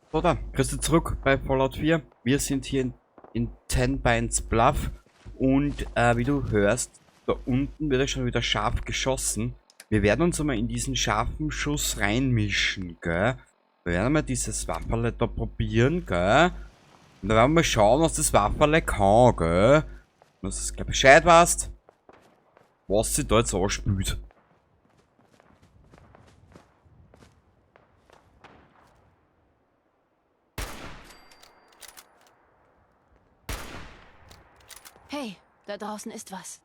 So, da, grüß dich zurück bei Fallout 4. Wir sind hier in Tenpines Bluff und wie du hörst, da unten wird ja schon wieder scharf geschossen. Wir werden uns einmal in diesen scharfen Schuss reinmischen, gell? Wir werden einmal dieses Wafferle da probieren, gell? Und dann werden wir mal schauen, was das Wafferle kann, gell? Und dass du gleich Bescheid weißt, was sie da jetzt anspült. Hey, da draußen ist was.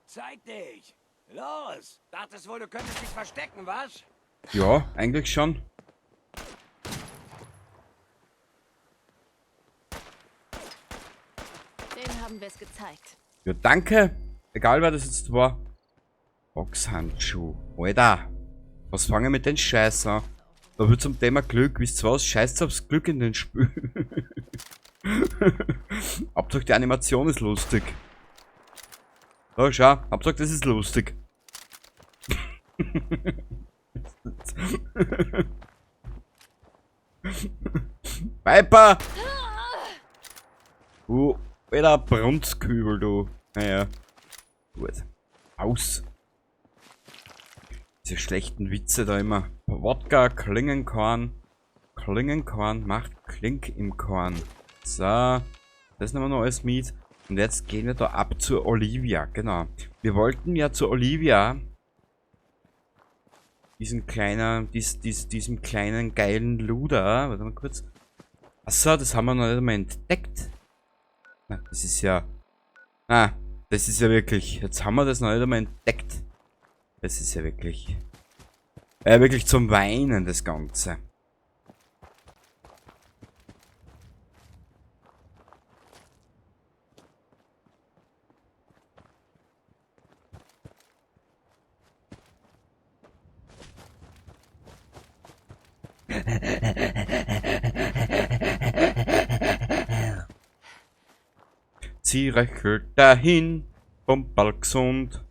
Zeig dich! Los! Dachtest wohl, du könntest dich verstecken, was? Ja, eigentlich schon. Dem haben wir es gezeigt. Ja, danke. Egal, wer das jetzt war. Boxhandschuh. Alter. Was fange ich mit den Scheiß an? Da wird zum Thema Glück. Wisst ihr was? Scheißt aufs Glück in den Spiel. Hauptsache die Animation ist lustig. Da, schau. Hauptsache das ist lustig. Piper! Du, alter Brunzkübel, du. Naja. Gut. Aus. Diese schlechten Witze da immer. Wodka, Klingenkorn. Klingenkorn macht Klink im Korn. So. Das nehmen wir noch alles mit. Und jetzt gehen wir da ab zur Olivia. Genau. Wir wollten ja zur Olivia diesen kleinen, diesem kleinen geilen Luder. Warte mal kurz. Achso, das haben wir noch nicht einmal entdeckt. Na, das ist ja... Ah, das ist ja wirklich... Jetzt haben wir das noch nicht einmal entdeckt. Das ist ja wirklich... wirklich zum Weinen, das Ganze. Sie röchelt dahin, pumperl gesund.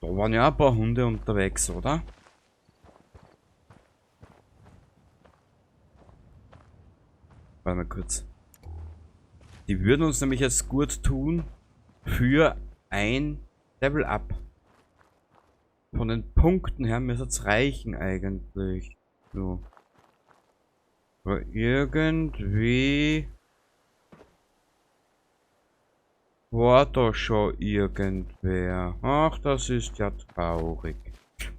Da waren ja ein paar Hunde unterwegs, oder? Warte mal kurz. Die würden uns nämlich jetzt gut tun für ein Level Up. Von den Punkten her müsste es reichen eigentlich. So. Aber irgendwie war da schon irgendwer. Ach, das ist ja traurig.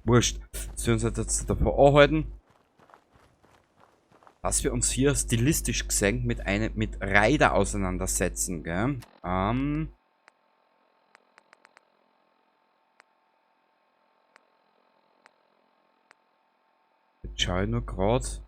Wurscht. Sollen wir uns jetzt davor anhalten, dass wir uns hier stilistisch gesehen mit Ryder auseinandersetzen, gell? Jetzt schau ich nur grad.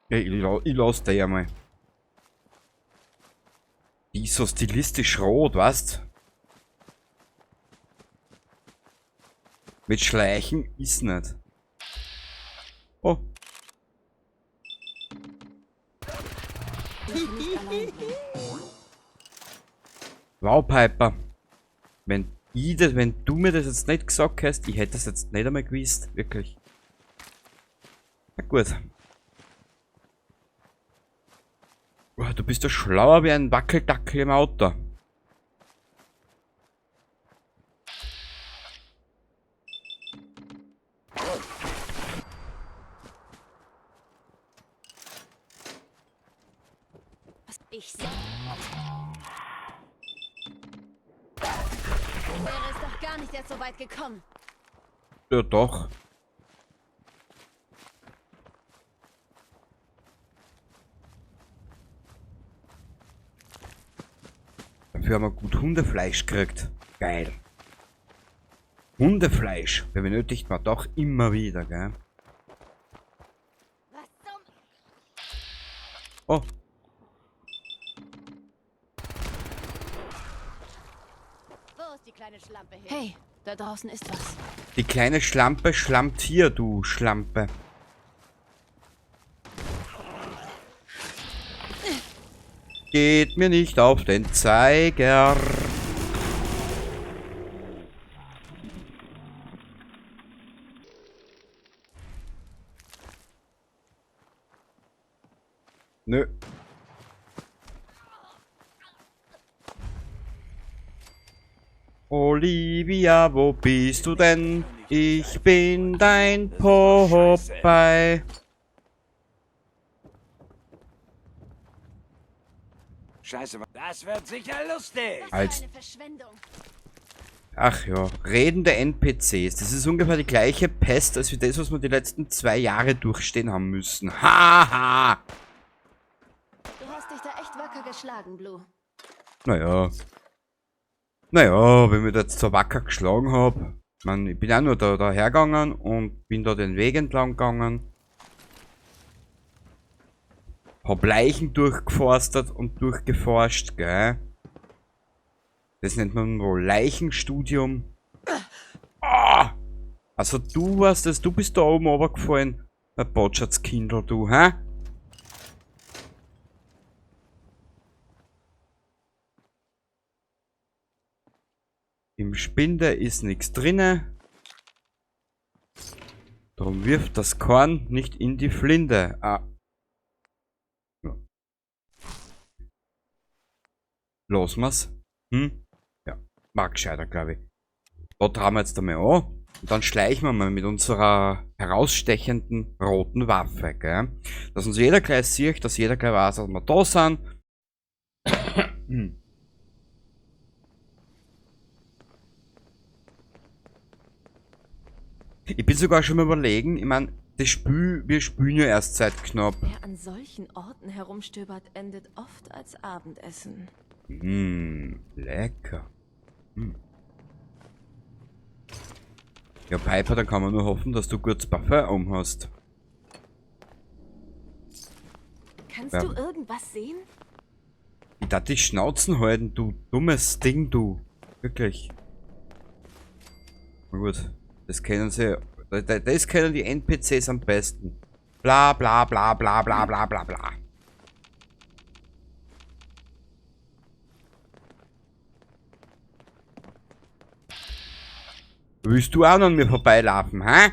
Ja, ich lass die einmal. Die ist so stilistisch rot, weißt? Mit Schleichen ist nicht. Oh. Wow, Piper. Wenn du mir das jetzt nicht gesagt hättest, ich hätte das jetzt nicht einmal gewusst. Wirklich. Na gut. Oh, du bist ja schlauer wie ein Wackeldackel im Auto. Ich seh. Wäre es doch gar nicht erst so weit gekommen. Ja, doch. Dafür haben wir gut Hundefleisch gekriegt. Geil. Hundefleisch benötigt man doch immer wieder, gell? Was zum Oh. kleine Schlampe hin? Hey, da draußen ist was. Die kleine Schlampe schlampt hier, du Schlampe. Geht mir nicht auf den Zeiger. Nö. Olivia, wo bist du denn? Ich bin dein Popeye. Scheiße, das wird sicher lustig. Als Ach ja, redende NPCs. Das ist ungefähr die gleiche Pest, als wie das, was wir die letzten 2 Jahre durchstehen haben müssen. Haha! Du hast dich da echt wacker geschlagen, Blue. Naja. Naja, wenn ich da jetzt so wacker geschlagen hab. Ich mein, ich bin auch nur da hergegangen und bin da den Weg entlang gegangen. Hab Leichen durchgeforstet und durchgeforscht, gell? Das nennt man wohl Leichenstudium. Ah! Also du warst das, du bist da oben runtergefallen. Mein Botschafts-Kindl, du, hä? Im Spinde ist nix drinne. Drum wirft das Korn nicht in die Flinte. Ah. Ja. Los mal's. Hm? Ja, war gescheiter, glaub ich. Da trauen wir jetzt einmal an. Und dann schleichen wir mal mit unserer herausstechenden roten Waffe, gell? Dass uns jeder gleich sieht, dass jeder gleich weiß, dass wir da sind. Ich bin sogar schon mal überlegen, ich mein, das Spiel, wir spielen ja erst seit knapp. Wer an solchen Orten herumstöbert, endet oft als Abendessen. Lecker. Ja, Piper, da kann man nur hoffen, dass du gutes Parfum um hast. Kannst Ja. du irgendwas sehen? Ich darf die Schnauzen halten, du dummes Ding, du. Wirklich. Na gut. Das kennen sie. Das kennen die N P Cs am besten. Bla bla bla bla bla bla bla bla. Willst du auch noch an mir vorbeilaufen, hä?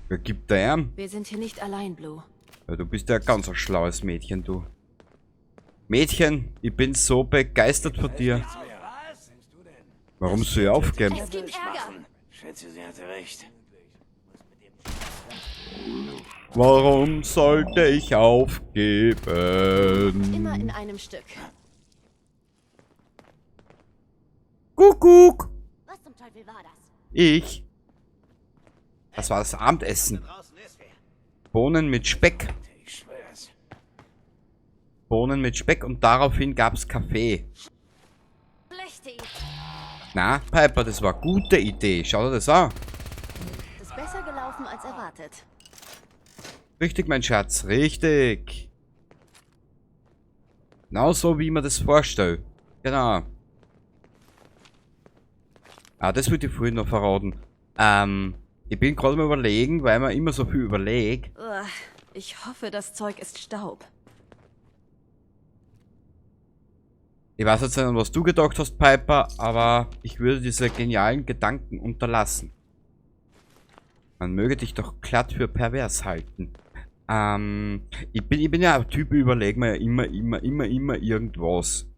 Wer gibt da ihm? Wir sind hier nicht allein, Blue. Ja, du bist ja ganz ein schlaues Mädchen, du. Mädchen, ich bin so begeistert von dir. Warum soll ich aufgeben? Es gibt Ärger. Schätze, sie hatte recht. Warum sollte ich aufgeben? Immer in einem Stück. Kuckuck. Was zum Teufel war das? Ich. Das war das Abendessen. Bohnen mit Speck. Ich schwör's. Bohnen mit Speck und daraufhin gab's Kaffee. Schlechte Idee. Na, Piper, das war eine gute Idee. Schau dir das an. Ist besser gelaufen als erwartet. Richtig, mein Schatz, richtig. Genau so, wie ich mir das vorstelle. Genau. Ah, das wollte ich vorhin noch verraten. Ich bin gerade mal überlegen, weil man immer so viel überlegt. Uah, ich hoffe, das Zeug ist Staub. Ich weiß jetzt nicht, an was du gedacht hast, Piper, aber ich würde diese genialen Gedanken unterlassen. Man möge dich doch glatt für pervers halten. Ich bin ja ein Typ, überleg mir ja immer, immer, immer, immer irgendwas.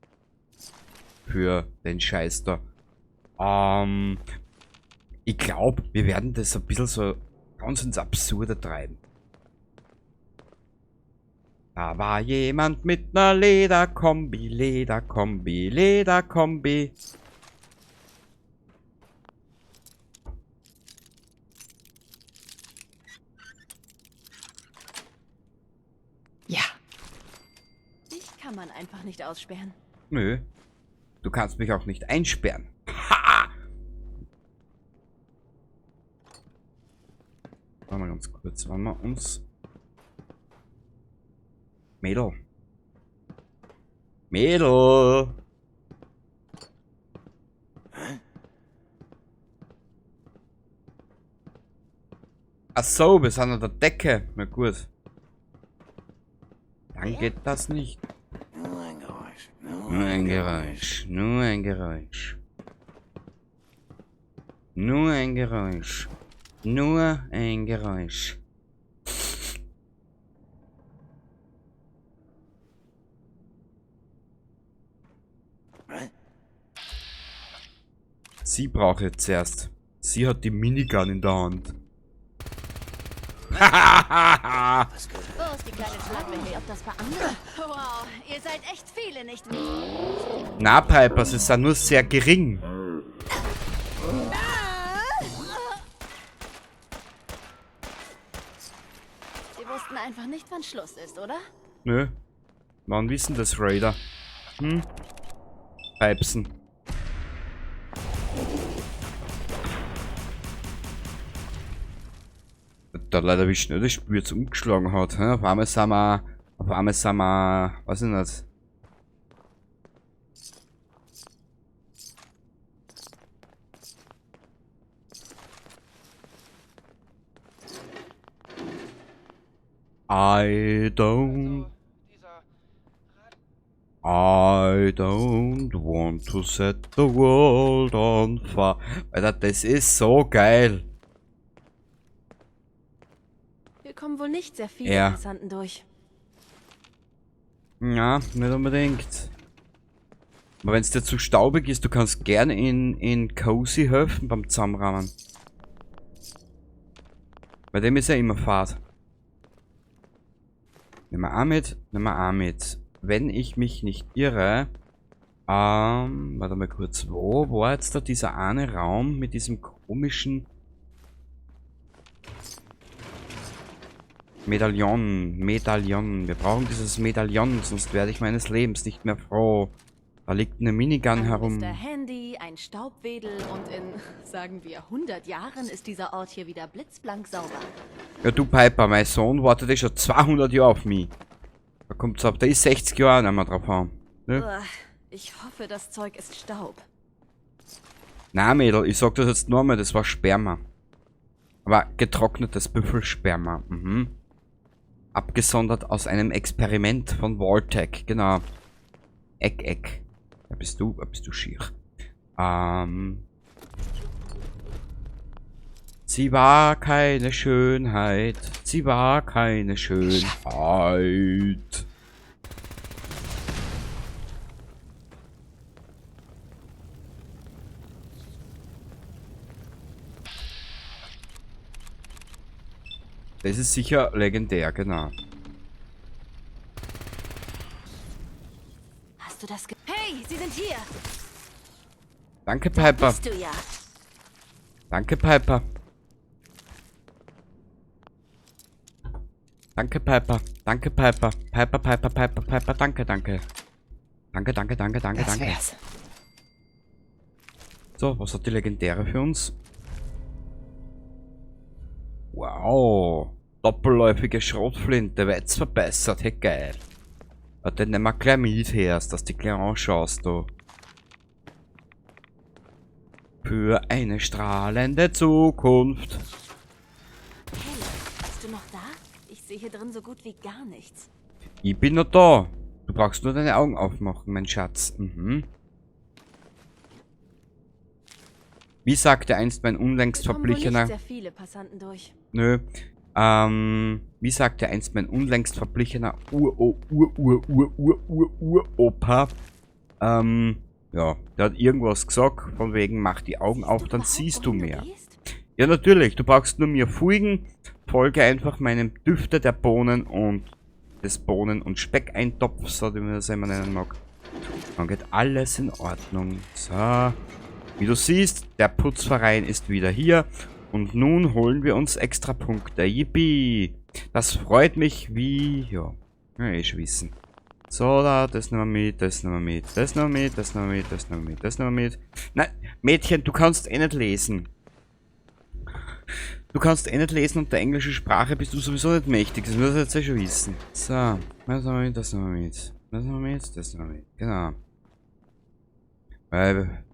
Für den Scheiß da. Ich glaub, wir werden das ein bisschen so ganz ins Absurde treiben. Da war jemand mit ner Lederkombi, Lederkombi, Lederkombi. Ja. Dich kann man einfach nicht aussperren. Nö. Du kannst mich auch nicht einsperren. Ha! Warte mal ganz kurz, wollen wir uns... Mädel. Mädel! Ach so, wir sind an der Decke. Na gut. Dann geht das nicht. Nur ein Geräusch. Nur ein Geräusch. Nur ein Geräusch. Nur ein Geräusch. Nur ein Geräusch. Sie braucht jetzt zuerst. Sie hat die Minigun in der Hand. Wo ist die kleine Schlampe hin? Ob das bei anderen? Wow, ihr seid echt viele, nicht wahr? Na, Piper, sie sind nur sehr gering. Sie wussten einfach nicht, wann Schluss ist, oder? Nö. Wann wissen das Raider? Hm? Pipesen. Da leider, wie schnell das Spiel jetzt umgeschlagen hat. Hä? Auf einmal sind wir. Auf einmal sind wir. Weiß ich nicht. I don't want to set the world on fire. Alter, das ist so geil. Hier kommen wohl nicht sehr viele Ja. Passanten durch. Ja, nicht unbedingt. Aber wenn es dir zu staubig ist, du kannst gerne in Cozy helfen beim Zusammenrahmen. Bei dem ist ja immer Fahrt. Nehmen wir auch mit, nehmen wir auch mit. Wenn ich mich nicht irre, warte mal kurz, wo war jetzt da dieser eine Raum mit diesem komischen Medaillon, Medaillon. Wir brauchen dieses Medaillon, sonst werde ich meines Lebens nicht mehr froh. Da liegt eine Minigun Ein herum. Mr. Handy, ein Staubwedel und in, sagen wir, 100 Jahren ist dieser Ort hier wieder blitzblank sauber. Ja, du Piper, mein Sohn wartet eh schon 200 Jahre auf mich. Da kommt's ab, der ist 60 Jahre, nicht mehr drauf an. Ne? Uah, ich hoffe, das Zeug ist Staub. Na Mädel, ich sag das jetzt nur mal, das war Sperma. Aber getrocknetes Büffelsperma. Mhm. Abgesondert aus einem Experiment von Vault-Tec, genau. Eck, Eck. Da bist du schier. Sie war keine Schönheit. Sie war keine Schönheit. Das ist sicher legendär, genau. Hast du das ge... Hey, sie sind hier! Danke, Piper. Bist du ja. Danke, Piper. Danke, Piper. Danke, Piper. Piper, Piper, Piper, Piper. Danke, danke. Danke, danke, danke, danke, Das danke. wär's. So, was hat die Legendäre für uns? Wow. Doppelläufige Schrotflinte, wird's verbessert, hey geil. Ja, den nehmen wir gleich mit her, dass du die gleich anschaust, du. Für eine strahlende Zukunft. Hey, bist du noch da? Ich sehe hier drin so gut wie gar nichts. Ich bin noch da. Du brauchst nur deine Augen aufmachen, mein Schatz. Mhm. Wie sagte einst mein unlängst Hier kommen wohl nicht verblichener... sehr viele Passanten durch. Nö. Wie sagte einst mein unlängst verblichener Ur-Ur-Ur-Ur-Ur-Ur-Ur-Opa? Ja, der hat irgendwas gesagt, von wegen, mach die Augen Siehst auf, du dann überhaupt, siehst du wohin mehr. gehst? Ja, natürlich, du brauchst nur mir folgen, folge einfach meinem Düfte der Bohnen und des Bohnen- und Speckeintopfs, so wie man das immer nennen mag. Dann geht alles in Ordnung. So. Wie du siehst, der Putzverein ist wieder hier. Und nun holen wir uns extra Punkte. Yippie! Das freut mich wie... Ja, ja, eh schon wissen. So, da, das nehmen wir mit, das nehmen wir mit, das nehmen wir mit, das nehmen wir mit, das nehmen wir mit, das nehmen wir mit. Nein, Mädchen, du kannst eh nicht lesen. Du kannst eh nicht lesen und der englischen Sprache bist du sowieso nicht mächtig. Das musst du jetzt eh schon wissen. So, das nehmen wir mit, das nehmen wir mit. Das nehmen wir mit, das nehmen wir mit. Genau. Weil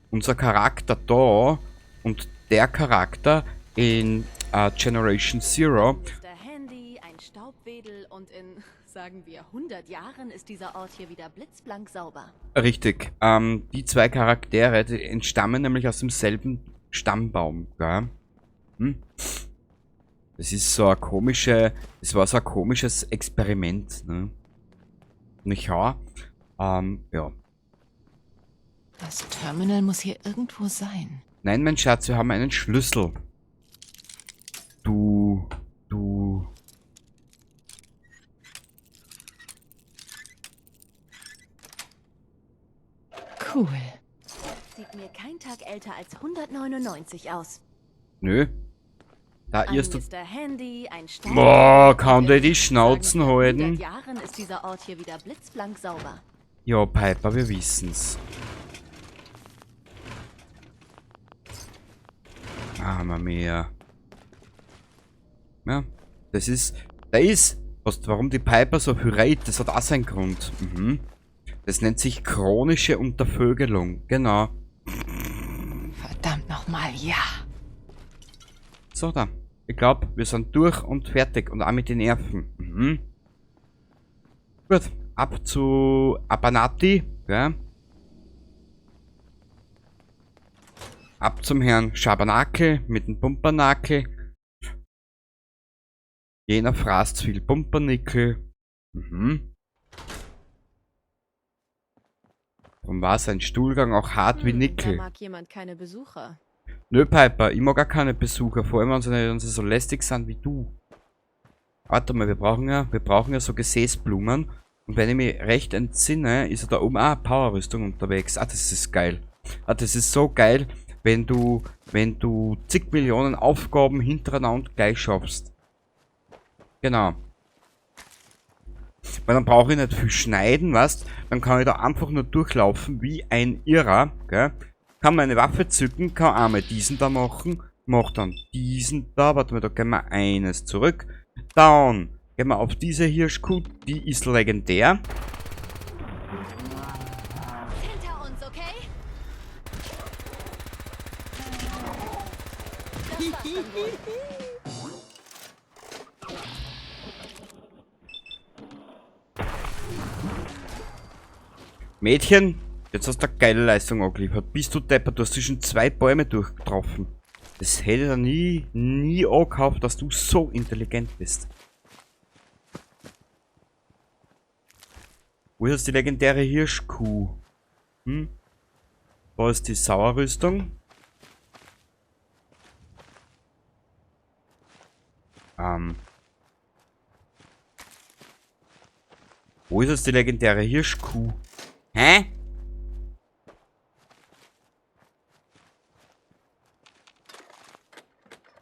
unser Charakter da und der Charakter in Generation Zero. Mr. Handy, ein Staubwedel und in, sagen wir, 100 Jahren ist dieser Ort hier wieder blitzblank sauber. Richtig. Die zwei Charaktere, die entstammen nämlich aus demselben Stammbaum, gell? Hm? Das ist so ein komische, das war so ein komisches Experiment, ne? Nicht wahr? Ja. Das Terminal muss hier irgendwo sein. Nein, mein Schatz, wir haben einen Schlüssel. Du. Cool. Sieht mir kein Tag älter als 199 aus. Nö. Da Ein irrst du. Mr. Handy, ein Staubwedel. Boah, kann der und die in, Schnauzen sagen wir, halten? 100 Jahren ist dieser Ort hier wieder blitzblank sauber. Ja, Piper, wir wissen's. Mamma mia. Ja, das ist... Da ist... Was, warum die Piper so viel reit, das hat auch seinen Grund. Mhm. Das nennt sich chronische Untervögelung. Genau. Verdammt nochmal, ja. So, da. Ich glaube, wir sind durch und fertig. Und auch mit den Nerven. Mhm. Gut. Ab zu Abernathy. Ja. Ab zum Herrn Schabernakel mit dem Pumpernakel. Jener fraßt viel Pumpernickel. Mhm. Warum war sein Stuhlgang auch hart wie Nickel? Da mag jemand keine Besucher. Nö, Piper, ich mag auch keine Besucher, vor allem wenn sie so lästig sind wie du. Warte mal, wir brauchen ja so Gesäßblumen. Und wenn ich mich recht entsinne, ist ja da oben auch Powerrüstung unterwegs. Ah, das ist geil. Ah, das ist so geil, wenn du zig Millionen Aufgaben hintereinander gleich schaffst. Genau. Weil dann brauche ich nicht viel schneiden, weißt? Dann kann ich da einfach nur durchlaufen wie ein Irrer, gell? Kann meine Waffe zücken, kann einmal diesen da machen, mach dann diesen da, warte mal, da gehen wir eines zurück. Down, gehen wir auf diese Hirschkuh, die ist legendär. Hinter uns, okay? Das war's dann wohl. Mädchen, jetzt hast du eine geile Leistung angeliefert. Bist du deppert, du hast zwischen zwei Bäume durchgetroffen. Das hätte ich da nie angekauft, dass du so intelligent bist. Wo ist jetzt die legendäre Hirschkuh? Hm? Da ist die Sauerrüstung. Wo ist jetzt die legendäre Hirschkuh? Hä?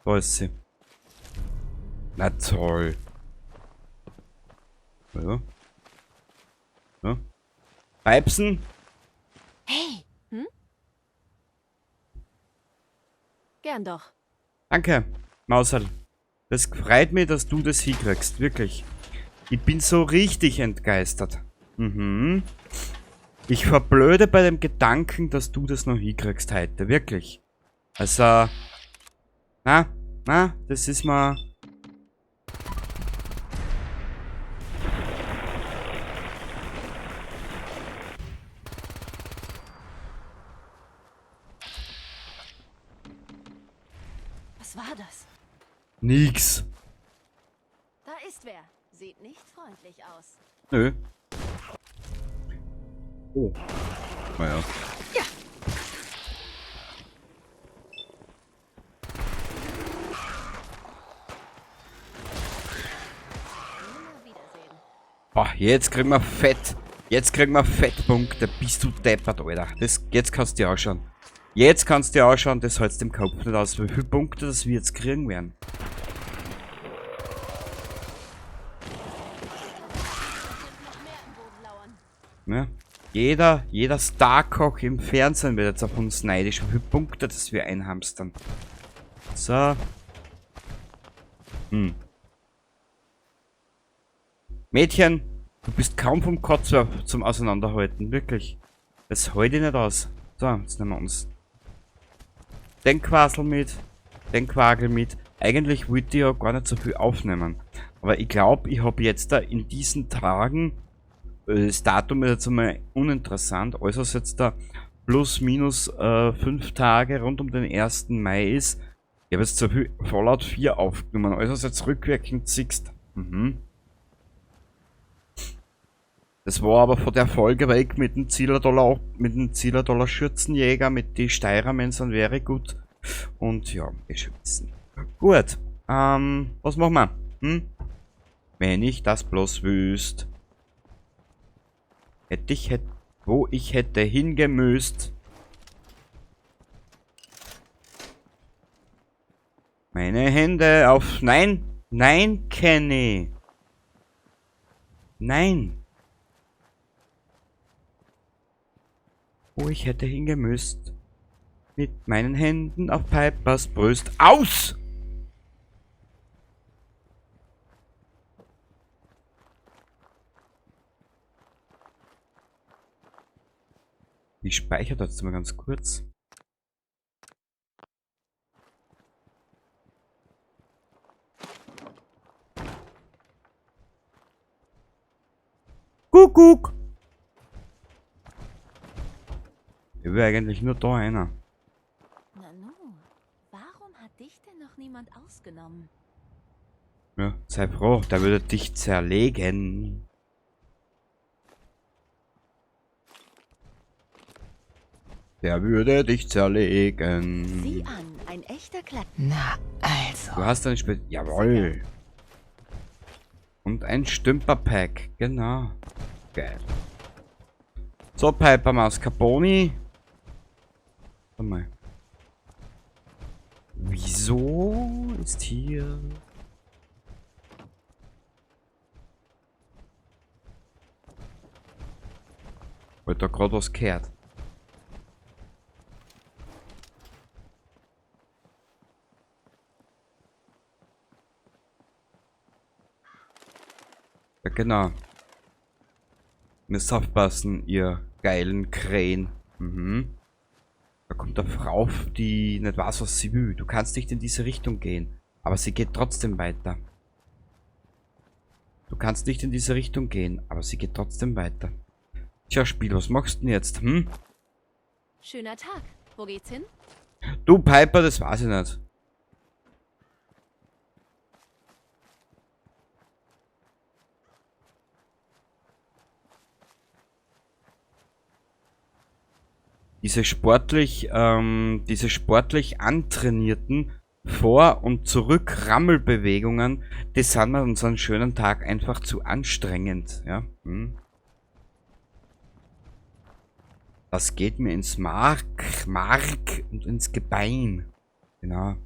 Da ist sie. Na toll. Ja. Ja. Weibsen? Hey! Hm? Gern doch. Danke, Mausel. Das freut mich, dass du das hinkriegst. Wirklich. Ich bin so richtig entgeistert. Mhm. Ich verblöde bei dem Gedanken, dass du das noch hinkriegst heute. Wirklich. Also, na, das ist mal... Was war das? Nix. Da ist wer. Sieht nicht freundlich aus. Nö. Oh. Naja. Ja. Boah, jetzt kriegen wir fett. Jetzt kriegen wir Fettpunkte. Bist du deppert, Alter. Das, jetzt kannst du dir anschauen. Jetzt kannst du dir anschauen, das hältst dem Kopf nicht aus, wie viele Punkte das wir jetzt kriegen werden. Ja. Jeder Starkoch im Fernsehen wird jetzt auf uns neidisch, wie viele Punkte das wir einhamstern. So. Hm. Mädchen, Du bist kaum vom Kotzer zum Auseinanderhalten, wirklich. Das halte ich nicht aus. So, jetzt nehmen wir uns den Quasel mit, den Quagel mit. Eigentlich wollte ich ja gar nicht so viel aufnehmen. Aber ich glaube, ich habe jetzt da in diesen Tagen, das Datum ist jetzt einmal uninteressant, alles was jetzt da plus minus 5 Tage rund um den 1. Mai ist. Ich habe jetzt so viel Fallout 4 aufgenommen, alles was jetzt rückwirkend siehst. Mhm. Das war aber von der Folge weg mit dem Zillertaler, mit dem Zillertaler Schürzenjäger, mit den Steirermen sind wäre gut. Und ja, eh schon wissen. Gut, was machen wir? Hm? Wenn ich das bloß wüsst. Hätte ich, hätte, wo ich hätte hingemüsst. Meine Hände auf... Nein! Nein, Kenny! Nein! Wo ich hätte hingemüsst. Mit meinen Händen auf Pipers Brust. Aus! Ich speichere das jetzt mal ganz kurz. Kuckuck! Ich will eigentlich nur da einer. Nanu, warum hat dich denn noch niemand ausgenommen? Ja, sei froh, der würde dich zerlegen. Der würde dich zerlegen. Sieh an, ein echter Kle... Na, also. Du hast ein Spe... Jawohl. Und ein Stümperpack, genau. Geil. So, Piper Mascarpone. Warte mal. Wieso ist hier... Wollte da gerade was gehört. Ja, genau. Müsst aufpassen, ihr geilen Krähen. Mhm. Da kommt eine Frau, die nicht weiß, was sie will. Du kannst nicht in diese Richtung gehen. Aber sie geht trotzdem weiter. Du kannst nicht in diese Richtung gehen, aber sie geht trotzdem weiter. Tja, Spiel, was machst du denn jetzt? Hm? Schöner Tag. Wo geht's hin? Du, Piper, das weiß ich nicht. Diese sportlich antrainierten Vor- und Zurück-Rammelbewegungen, die sind mir uns einen schönen Tag einfach zu anstrengend. Ja? Hm. Das geht mir ins Mark und ins Gebein. Genau.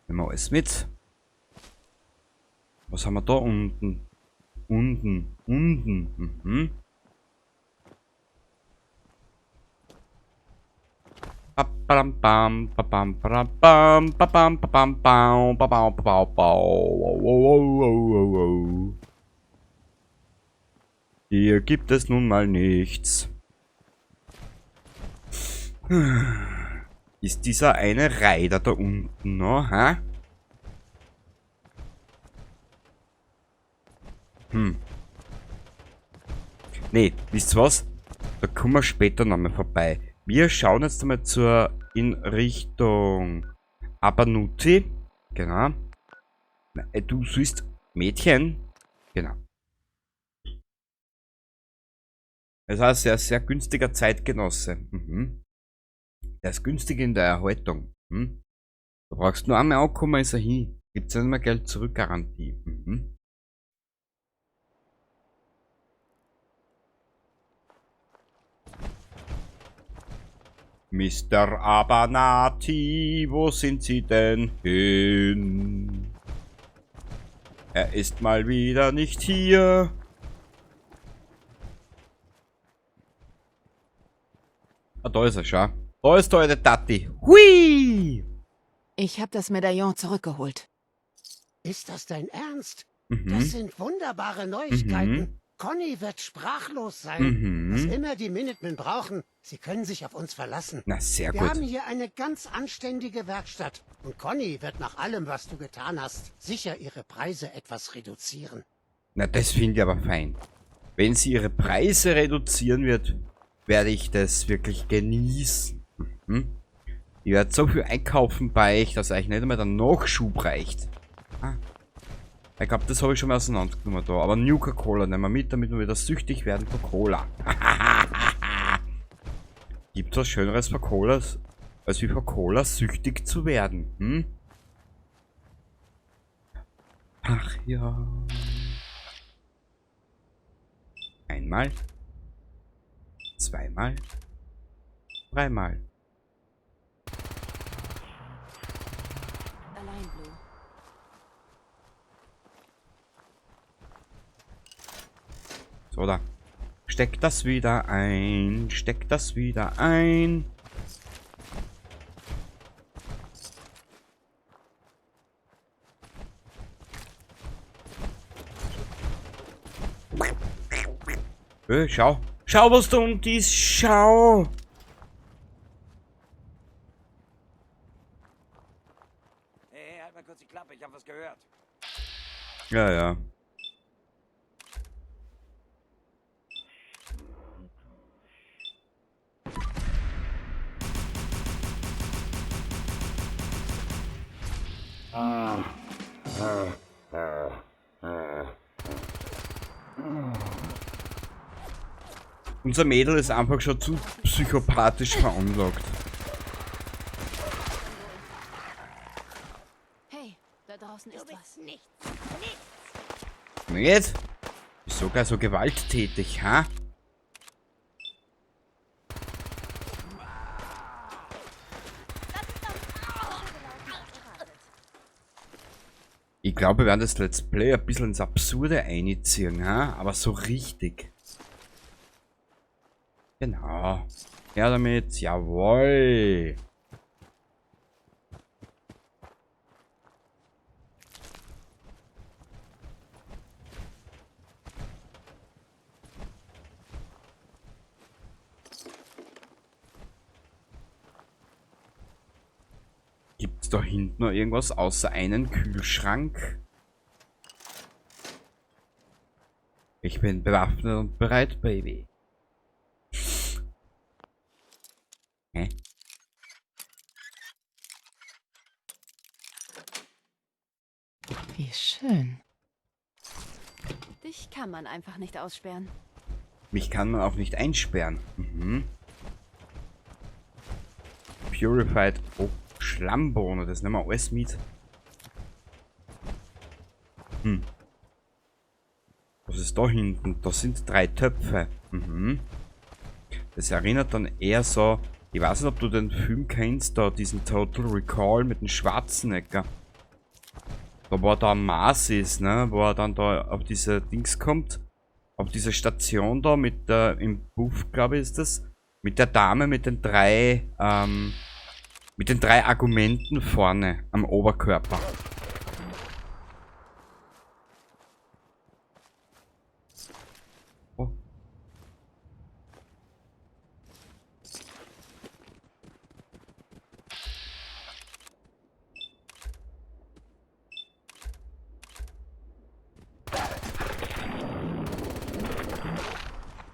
Nehmen wir alles mit. Was haben wir da unten? Unten, unten. Mhm. Bam, bam, bam, bam, bam, bam, bam, bam, bam, bam, bam. Hier gibt es nun mal nichts. Ist dieser eine Reiter da unten noch, hä? Hm. Nee, wisst ihr was? Da kommen wir später nochmal vorbei. Wir schauen jetzt einmal zur in Richtung Abernathy. Genau. Na, du siehst Mädchen. Genau. Das heißt, sehr, sehr günstiger Zeitgenosse. Mhm. Der ist günstig in der Erhaltung. Mhm. Da brauchst du nur einmal ankommen, ist er hin. Gibt's nicht mehr Geld zurück, Garantie. Mhm. Mr. Abernathy, wo sind Sie denn hin? Er ist mal wieder nicht hier. Ah, da ist er schon. Da ist der alte Tati. Hui! Ich habe das Medaillon zurückgeholt. Ist das dein Ernst? Mhm. Das sind wunderbare Neuigkeiten. Conny wird sprachlos sein. Was immer die Minutemen brauchen, sie können sich auf uns verlassen. Na, sehr Wir gut. haben hier eine ganz anständige Werkstatt. Und Conny wird nach allem, was du getan hast, sicher ihre Preise etwas reduzieren. Na, das finde ich aber fein. Wenn sie ihre Preise reduzieren wird, werde ich das wirklich genießen. Mhm. Ich werde so viel einkaufen bei euch, dass euch nicht einmal der Nachschub reicht. Ah. Ich glaube, das habe ich schon mal auseinandergenommen da. Aber Nuka-Cola nehmen wir mit, damit wir wieder süchtig werden von Cola. Gibt's was Schöneres für Cola, als wie von Cola süchtig zu werden? Hm? Ach ja. Einmal. Zweimal. Dreimal. Allein, Blue. So, da. Steck das wieder ein. Steck das wieder ein. Schau. Schau, was da unten ist. Schau. Hey, halt mal kurz die Klappe, ich hab was gehört. Ja, ja. Unser Mädel ist einfach schon zu psychopathisch veranlagt. Hey, da draußen ist was. Nichts. Nicht? Ist sogar so gewalttätig, ha? Ich glaube, wir werden das Let's Play ein bisschen ins Absurde einziehen, ha? Aber so richtig. Genau. Her damit. Jawohl. Gibt's da hinten noch irgendwas außer einen Kühlschrank? Ich bin bewaffnet und bereit, Baby. Hä? Wie schön. Dich kann man einfach nicht aussperren. Mich kann man auch nicht einsperren. Mhm. Purified. Oh, Schlammbohne. Das nehmen wir alles mit. Hm. Was ist da hinten? Da sind 3 Töpfe. Mhm. Das erinnert dann eher so... Ich weiß nicht, ob du den Film kennst, da diesen Total Recall mit dem Schwarzenegger. Da wo er da am Mars ist, ne? Wo er dann da auf diese Dings kommt. Auf diese Station da mit der, im Buff, glaube ich, ist das. Mit der Dame mit den drei Argumenten vorne am Oberkörper. Oh.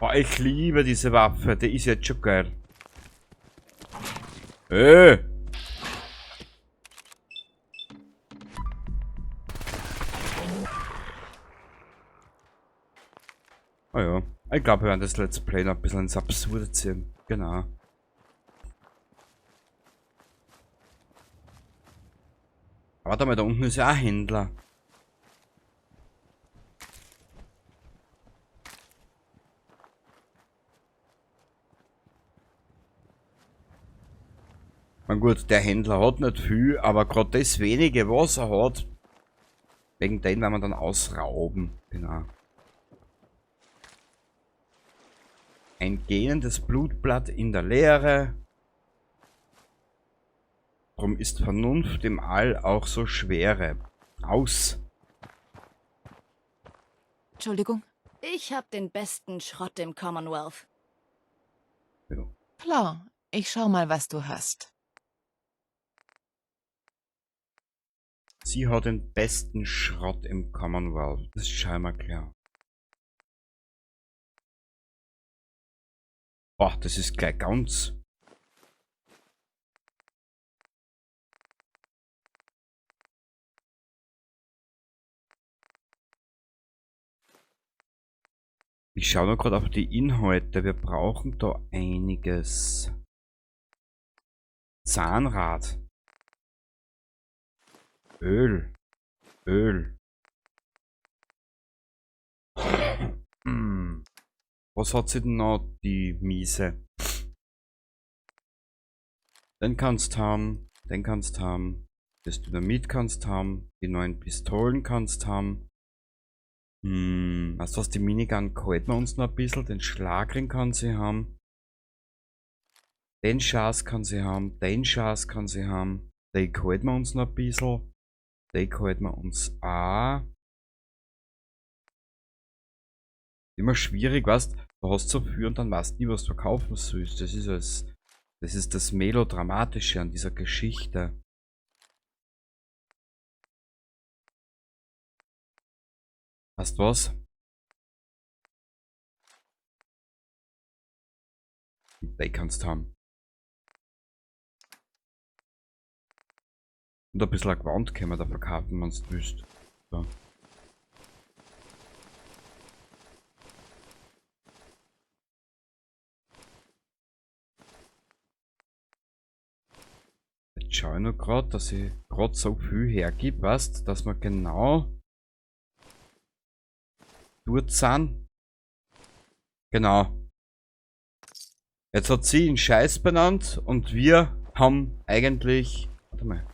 Oh, ich liebe diese Waffe, die ist jetzt schon geil. Oh ja, ich glaube, wir werden das Let's Play noch ein bisschen ins Absurde ziehen. Genau. Warte mal, da unten ist ja auch ein Händler. Na gut, der Händler hat nicht viel, aber grad das wenige, was er hat, wegen dem werden wir dann ausrauben. Genau. Ein gähnendes Blutblatt in der Leere. Drum ist Vernunft im All auch so schwere. Aus. Entschuldigung. Ich hab den besten Schrott im Commonwealth. Ja. Klar, ich schau mal, was du hast. Sie hat den besten Schrott im Commonwealth. Das ist scheinbar klar. Boah, das ist gleich ganz. Ich schaue noch gerade auf die Inhalte. Wir brauchen da einiges. Zahnrad. Öl. Öl. Hm. Was hat sie denn noch, die Miese? Den kannst haben, den kannst haben, das Dynamit kannst haben, die neuen Pistolen kannst haben. Weißt du was, die Minigun halten wir uns noch ein bisschen, den Schlagring kann sie haben. Den Schaß kann sie haben, den Schaß kann sie haben. Den halten wir uns noch ein bisschen. Den halten wir uns auch. Immer schwierig, weißt du, hast so viel und dann weißt du nie, was du verkaufen sollst. Das ist es. Das ist das Melodramatische an dieser Geschichte. Weißt du was? Den kannst du haben. Und ein bisschen ein Gewand können wir da verkaufen, wenn du willst. So. Jetzt schau ich noch grad, dass ich grad so viel hergib, weißt, dass wir genau dort sind. Genau. Jetzt hat sie einen Scheiß benannt und wir haben eigentlich... Warte mal.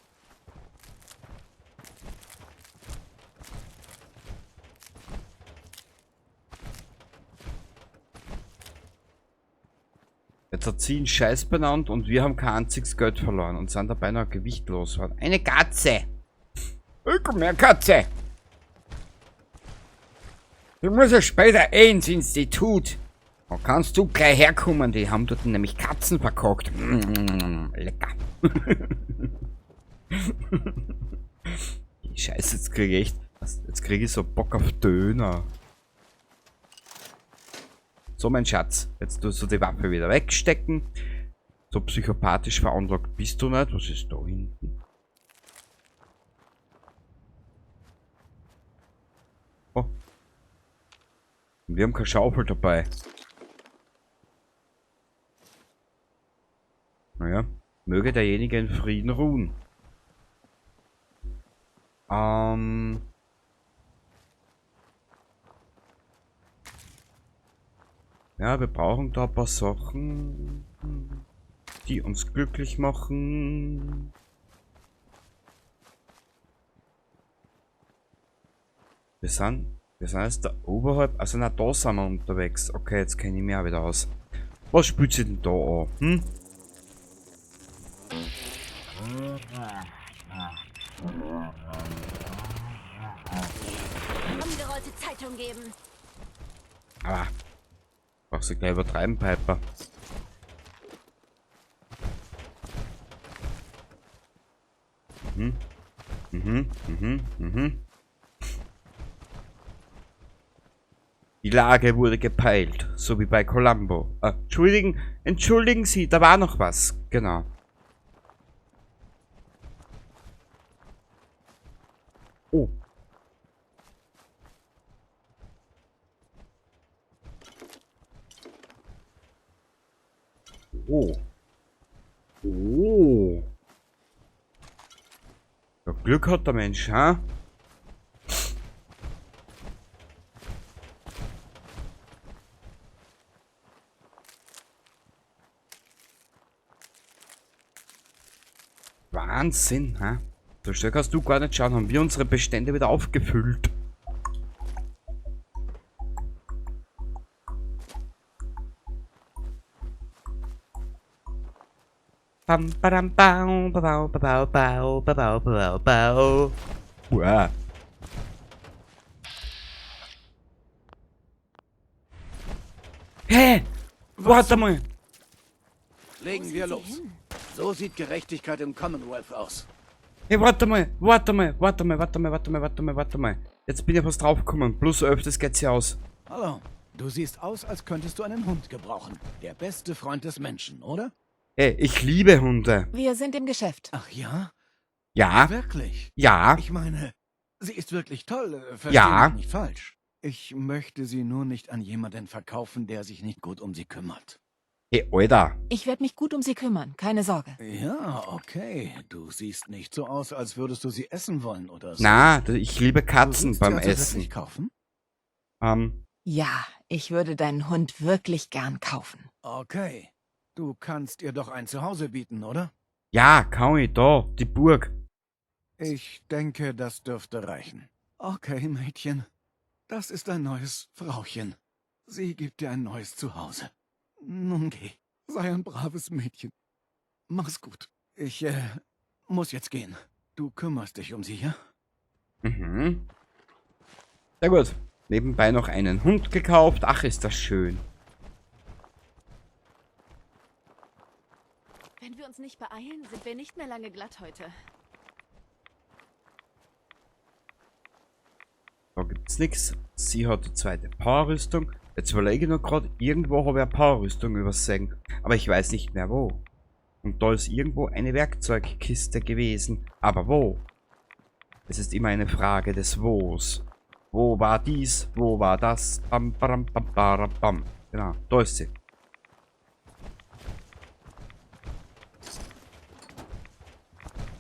Jetzt hat sie einen Scheiß benannt und wir haben kein einziges Geld verloren und sind dabei noch gewichtlos geworden. Eine Katze! Ich komm her, Katze! Ich muss ja später eh ins Institut. Da kannst du gleich herkommen, die haben dort nämlich Katzen verkocht. Lecker. Scheiße, jetzt krieg ich echt, jetzt krieg ich so Bock auf Döner. So, mein Schatz, jetzt tust du die Waffe wieder wegstecken. So psychopathisch veranlagt bist du nicht. Was ist da hinten? Oh. Und wir haben keine Schaufel dabei. Naja, möge derjenige in Frieden ruhen. Ja, wir brauchen da ein paar Sachen, die uns glücklich machen. Wir sind jetzt da oberhalb, also na, da sind wir unterwegs. Okay, jetzt kenne ich mich auch wieder aus. Was spielt sie denn da an? Hm? Umgerollte Zeitung geben. Aber brauchst du gleich übertreiben, Piper. Die Lage wurde gepeilt, so wie bei Columbo. Entschuldigen Sie, da war noch was. Genau. Oh. Oh. Oh. Ja, Glück hat der Mensch, ha? Wahnsinn, ha? So schnell kannst du gar nicht schauen, haben wir unsere Bestände wieder aufgefüllt. Bam, badam, bau, bau, bau, bau, bau, bau, bau. Uah. Hä? Warte mal. Legen wir los. So sieht Gerechtigkeit im Commonwealth aus. Hey, warte mal, warte mal, warte mal, warte mal, warte mal, warte mal, warte mal. Jetzt bin ich fast draufgekommen. Plus 11, das geht sich aus. Hallo. Du siehst aus, als könntest du einen Hund gebrauchen. Der beste Freund des Menschen, oder? Hey, ich liebe Hunde. Wir sind im Geschäft. Ach ja? Ja, Wirklich? ja. Ich meine, sie ist wirklich toll. Versteh Ja. mich nicht falsch. Ich möchte sie nur nicht an jemanden verkaufen, der sich nicht gut um sie kümmert. Hey, Alter. Ich werde mich gut um sie kümmern, keine Sorge. Ja, okay. Du siehst nicht so aus, als würdest du sie essen wollen oder so. Na, ich liebe Du Katzen willst sie beim also Essen. wirklich kaufen? Ja, ich würde deinen Hund wirklich gern kaufen. Okay. Du kannst ihr doch ein Zuhause bieten, oder? Ja, kann ich, da, die Burg. Ich denke, das dürfte reichen. Okay, Mädchen. Das ist ein neues Frauchen. Sie gibt dir ein neues Zuhause. Nun geh. Sei ein braves Mädchen. Mach's gut. Ich, muss jetzt gehen. Du kümmerst dich um sie, ja? Mhm. Sehr gut. Nebenbei noch einen Hund gekauft. Ach, ist das schön. Wenn wir uns nicht beeilen, sind wir nicht mehr lange glatt heute. Da gibt's nichts. Sie hat die zweite Powerrüstung. Jetzt überlege ich noch gerade, irgendwo habe ich eine Powerrüstung übersehen. Aber ich weiß nicht mehr wo. Und da ist irgendwo eine Werkzeugkiste gewesen. Aber wo? Es ist immer eine Frage des Wos. Wo war dies? Wo war das? Bam, bam, bam, bam, bam. Genau, da ist sie.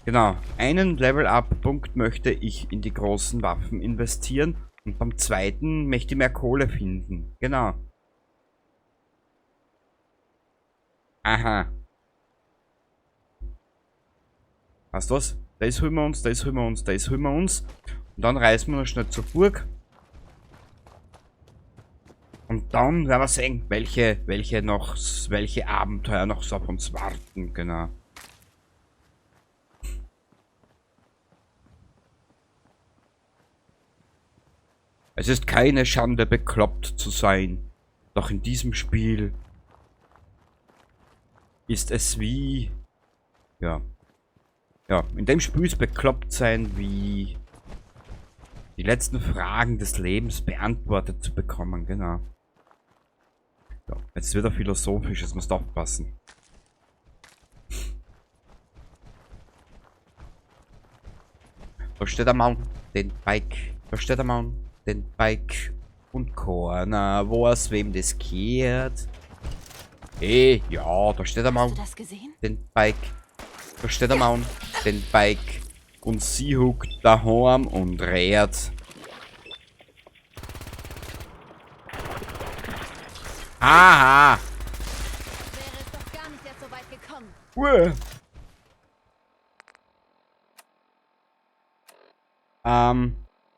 Genau, einen Level-Up-Punkt möchte ich in die großen Waffen investieren und beim zweiten möchte ich mehr Kohle finden. Genau. Aha. Passt was? Das holen wir uns, das holen wir uns, das holen wir uns. Und dann reisen wir noch schnell zur Burg. Und dann werden wir sehen, welche Abenteuer noch so auf uns warten. Genau. Es ist keine Schande, bekloppt zu sein. Doch in diesem Spiel ist es wie... Ja. Ja, in dem Spiel ist bekloppt sein, wie die letzten Fragen des Lebens beantwortet zu bekommen, genau. Ja, jetzt wird er philosophisch, jetzt musst du aufpassen. Da steht der Mann, den Bike. Da steht der Mann, den Bike. Und keiner weiß, wem das gehört. Hey, ja, da steht der Mann. Hast du das gesehen? Den Bike. Da steht der Mann, den Bike. Und sie huckt daheim und rät. Aha! Wäre es doch gar nicht erst so weit gekommen. Uah.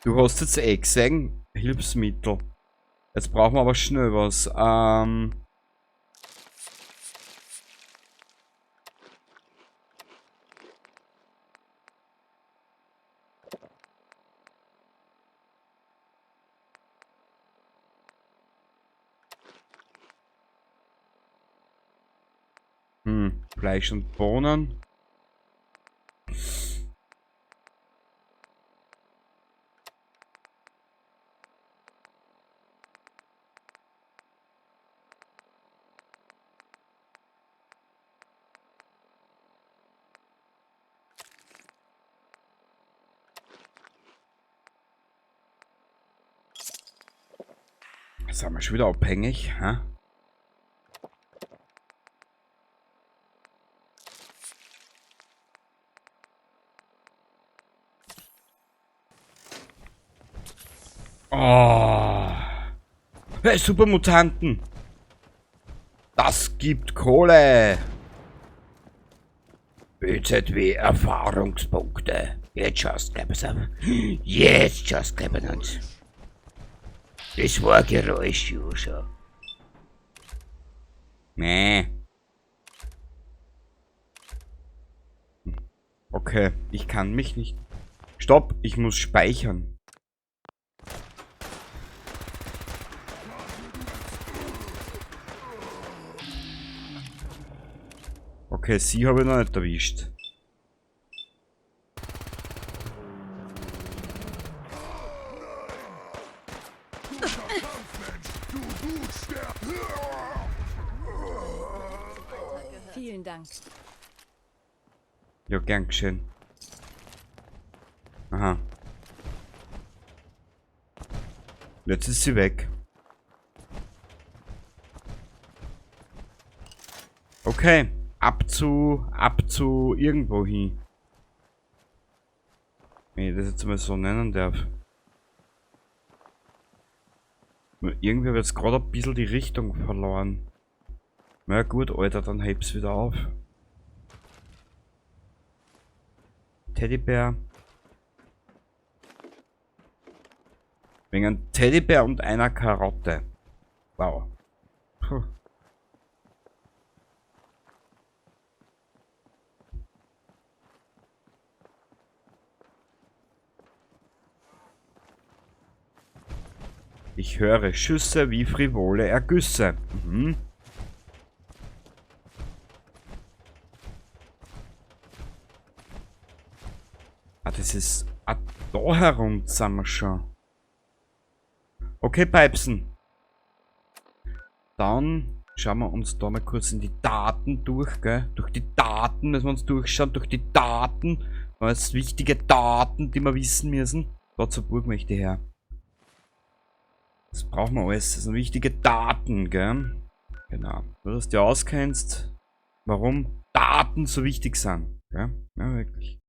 Du hast jetzt eh gesehen, Hilfsmittel. Jetzt brauchen wir aber schnell was. Fleisch und Bohnen. Sind wir schon wieder abhängig, hä? Oh. Hey, Supermutanten. Das gibt Kohle. BZW Erfahrungspunkte. Jetzt schaust du auf. Jetzt schaust du uns. Das war Geräusch, Joshua. Nee. Okay, ich kann mich nicht... Stopp, ich muss speichern. Okay, sie habe ich noch nicht erwischt. Vielen Dank. Ja, gern geschehen. Aha. Jetzt ist sie weg. Okay. Ab zu irgendwo hin. Wenn ich das jetzt mal so nennen darf. Irgendwie habe ich jetzt gerade ein bisschen die Richtung verloren. Na gut, Alter, dann heb's wieder auf. Teddybär. Wegen einem Teddybär und einer Karotte. Wow. Puh. Ich höre Schüsse wie frivole Ergüsse. Mhm. Ah, das ist... Ah, da herum sind wir schon. Okay, Pipesen. Dann schauen wir uns da mal kurz in die Daten durch, gell? Durch die Daten müssen wir uns durchschauen, durch die Daten. Das sind wichtige Daten, die wir wissen müssen. Da zur Burg möchte ich her. Das brauchen wir alles. Das sind wichtige Daten, gell? Genau. Nur, dass du dich auskennst, warum Daten so wichtig sind. Gell? Ja, wirklich.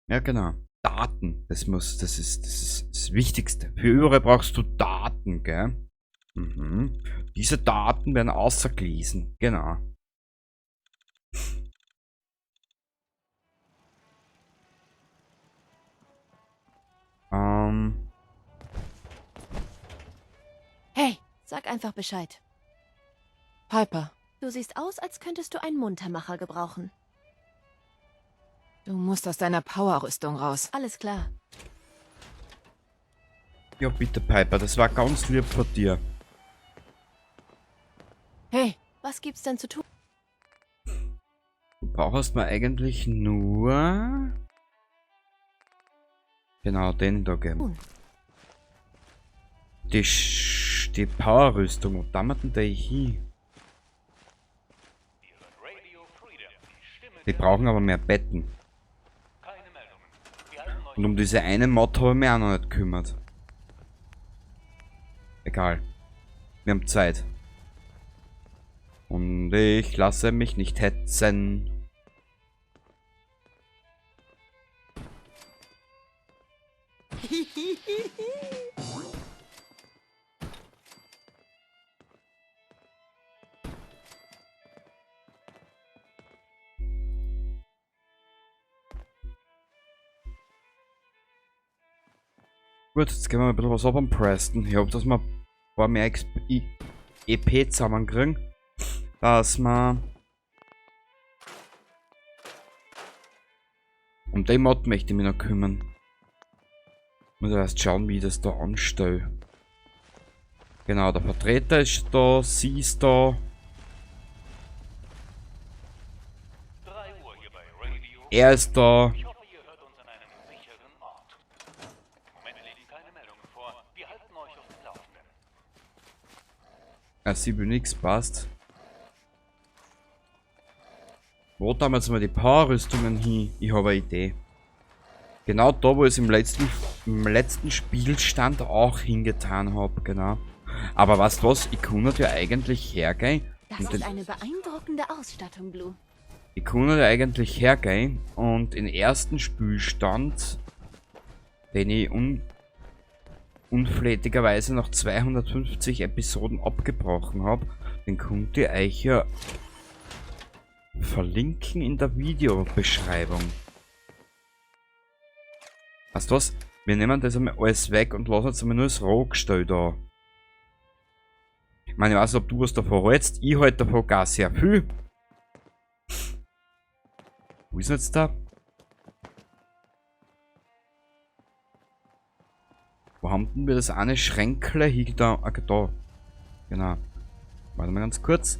Ja, genau. Daten. Das ist das Wichtigste. Für überall brauchst du Daten, gell? Mhm. Diese Daten werden außergelesen. Genau. Hey, Sag einfach Bescheid. Piper. Du siehst aus, als könntest du einen Muntermacher gebrauchen. Du musst aus deiner Powerrüstung raus. Alles klar. Ja, bitte, Piper, das war ganz lieb von dir. Hey, Was gibt's denn zu tun? Du brauchst mir eigentlich nur... Genau, den da geben. Die Powerrüstung. Wo damals denn die hin? Die brauchen aber mehr Betten. Und um diese eine Mod habe ich mich auch noch nicht gekümmert. Egal. Wir haben Zeit. Und ich lasse mich nicht hetzen. Gut, jetzt gehen wir mal ein bisschen was ab am Preston. Ich hoffe, dass wir ein paar mehr EP zusammenkriegen. Dass wir... Um den Mod möchte ich mich noch kümmern. Muss erst schauen, wie ich das da anstelle. Genau, der Vertreter ist da, sie ist da. Er ist da. Ja, sie will nix, passt. Wo tun wir jetzt mal die Powerrüstungen hin? Ich habe eine Idee. Genau da, wo ich es im letzten Spielstand auch hingetan habe, genau. Aber weißt du was? Ich kann ja eigentlich hergehen. Das ist eine beeindruckende Ausstattung, Blue. Ich kann ja eigentlich hergehen und den ersten Spielstand, den ich unflätigerweise nach 250 Episoden abgebrochen habe, den könnt ihr euch ja verlinken in der Videobeschreibung. Weißt du was? Wir nehmen das einmal alles weg und lassen jetzt einmal nur das Rohgestell da. Ich meine, ich weiß nicht, ob du was davon hältst. Ich halte davon gar sehr viel. Wo ist denn jetzt da? Wo haben denn wir das eine Schränkle? Hier, da, ah, da. Genau. Warte mal ganz kurz.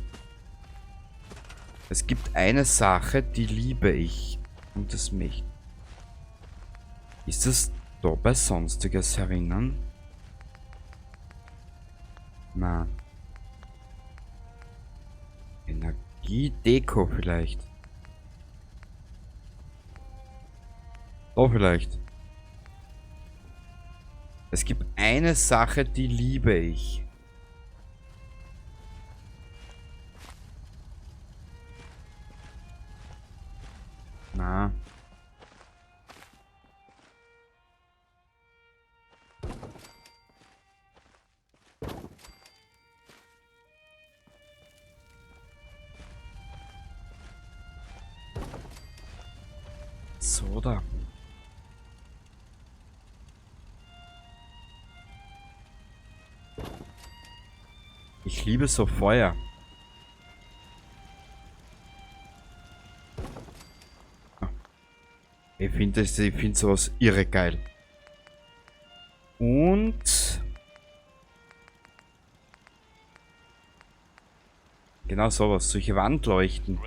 Es gibt eine Sache, die liebe ich. Und das möchte. Ist das da bei Sonstiges herinnen? Na. Energiedeko vielleicht. Da vielleicht. Es gibt eine Sache, die liebe ich. Na. So da. Ich liebe so Feuer. Ich finde sowas irre geil. Und genau sowas, solche Wandleuchten.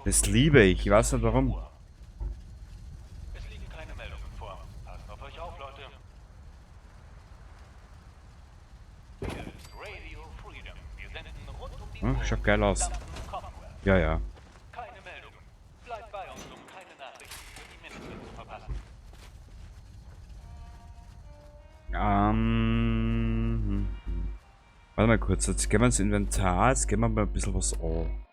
Das liebe ich, ich weiß nicht warum. Es liegen keine Meldungen vor. Passt auf euch auf, Leute. Hier ist Radio Freedom. Wir senden rund um die Hm, Uhr schaut geil aus. gesamten Commonwealth. Ja, ja. Keine Meldungen. Bleibt bei uns, um keine Nachrichten für die Minutemen zu verpassen. Warte mal kurz, jetzt gehen wir ins Inventar, jetzt gehen wir mal ein bisschen was an.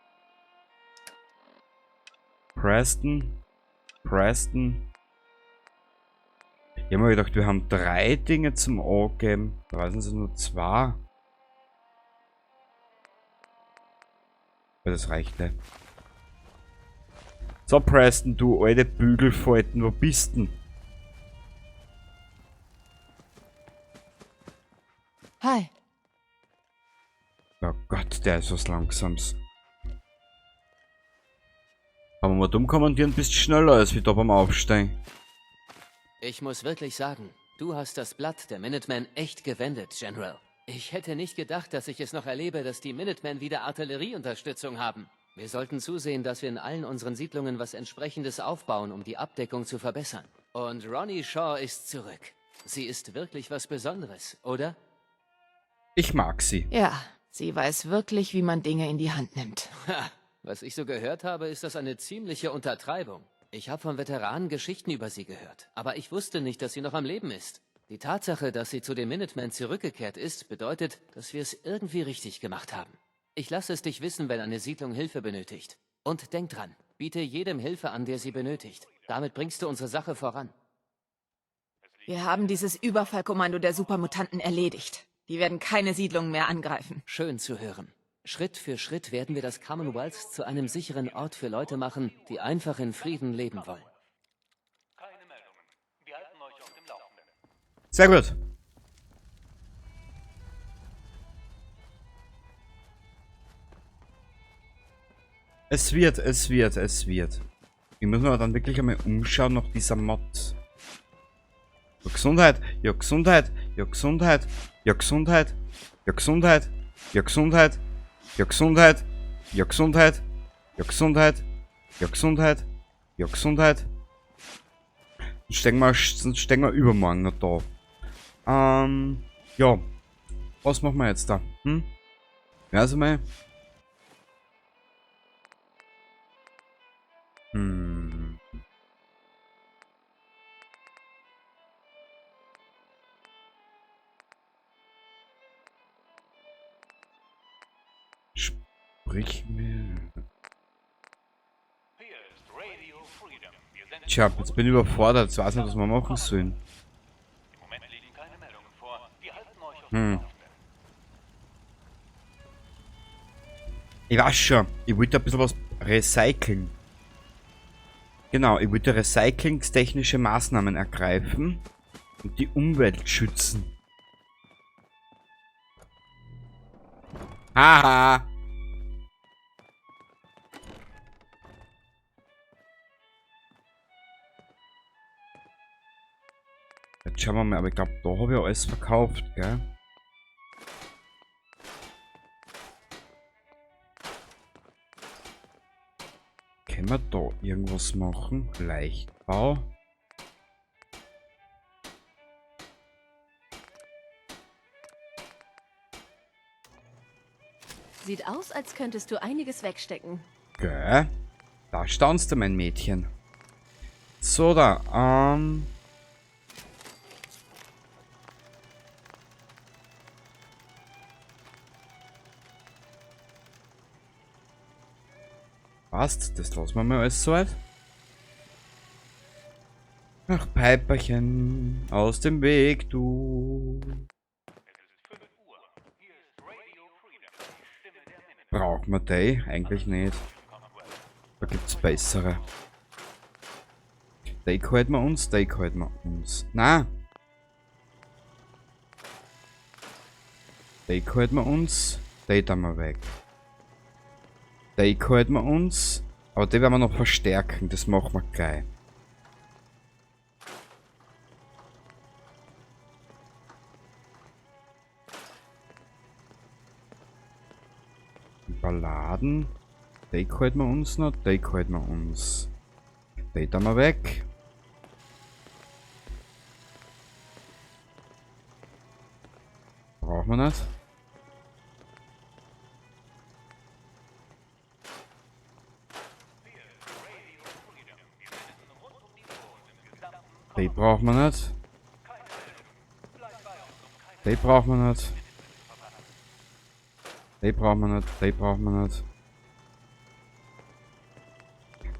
Preston. Preston. Ich hab mir gedacht, wir haben 3 Dinge zum Angeben. Da sind es nur 2. Aber das reicht nicht. So, Preston, du alte Bügelfalten, wo bist denn? Hi. Oh Gott, der ist was Langsames. Aber mal dumm kommandieren, bist schneller als wir da beim Aufsteigen. Ich muss wirklich sagen, du hast das Blatt der Minutemen echt gewendet, General. Ich hätte nicht gedacht, dass ich es noch erlebe, dass die Minutemen wieder Artillerieunterstützung haben. Wir sollten zusehen, dass wir in allen unseren Siedlungen was Entsprechendes aufbauen, um die Abdeckung zu verbessern. Und Ronnie Shaw ist zurück. Sie ist wirklich was Besonderes, oder? Ich mag sie. Ja, sie weiß wirklich, wie man Dinge in die Hand nimmt. Ha, was ich so gehört habe, ist das eine ziemliche Untertreibung. Ich habe von Veteranen Geschichten über sie gehört, aber ich wusste nicht, dass sie noch am Leben ist. Die Tatsache, dass sie zu den Minutemen zurückgekehrt ist, bedeutet, dass wir es irgendwie richtig gemacht haben. Ich lasse es dich wissen, wenn eine Siedlung Hilfe benötigt. Und denk dran, biete jedem Hilfe an, der sie benötigt. Damit bringst du unsere Sache voran. Wir haben dieses Überfallkommando der Supermutanten erledigt. Die werden keine Siedlungen mehr angreifen. Schön zu hören. Schritt für Schritt werden wir das Commonwealth zu einem sicheren Ort für Leute machen, die einfach in Frieden leben wollen. Keine Meldungen. Wir halten euch auf dem Laufenden. Sehr gut. Es wird, es wird, es wird. Ich muss mir dann wirklich einmal umschauen nach dieser Mod. Ja, Gesundheit, ja Gesundheit, ja Gesundheit, ja Gesundheit, ja Gesundheit, ja Gesundheit, ja Gesundheit, ja Gesundheit, ja Gesundheit, ja Gesundheit, ja Gesundheit. Sonst stehen wir übermorgen noch da. Ja. Was machen wir jetzt da? Hm? Ja, also mal. Sprich mir. Tja, jetzt bin ich überfordert. Jetzt weiß nicht, was wir machen sollen. Ich weiß schon, ich wollte ein bisschen was recyceln. Genau, ich wollte recyclingstechnische Maßnahmen ergreifen und die Umwelt schützen. Haha! Jetzt schauen wir mal, aber ich glaube, da habe ich alles verkauft, gell? Können wir da irgendwas machen? Leichtbau. Sieht aus, als könntest du einiges wegstecken. Gell? Da staunst du, mein Mädchen. So, da, Passt, das lassen wir mal alles soweit. Ach, Piperchen, aus dem Weg, du. Braucht man die? Eigentlich nicht. Da gibt's bessere. Die halten wir uns, die halten wir uns. Na! Die halten wir uns, die tun wir weg. Die halten wir uns, aber die werden wir noch verstärken, das machen wir gleich. Balladen. Die halten wir uns noch, die halten wir uns. Die tun wir weg. Brauchen wir nicht. Die brauchen wir nicht. Die brauchen wir nicht. Die brauchen wir nicht. Die brauchen wir nicht.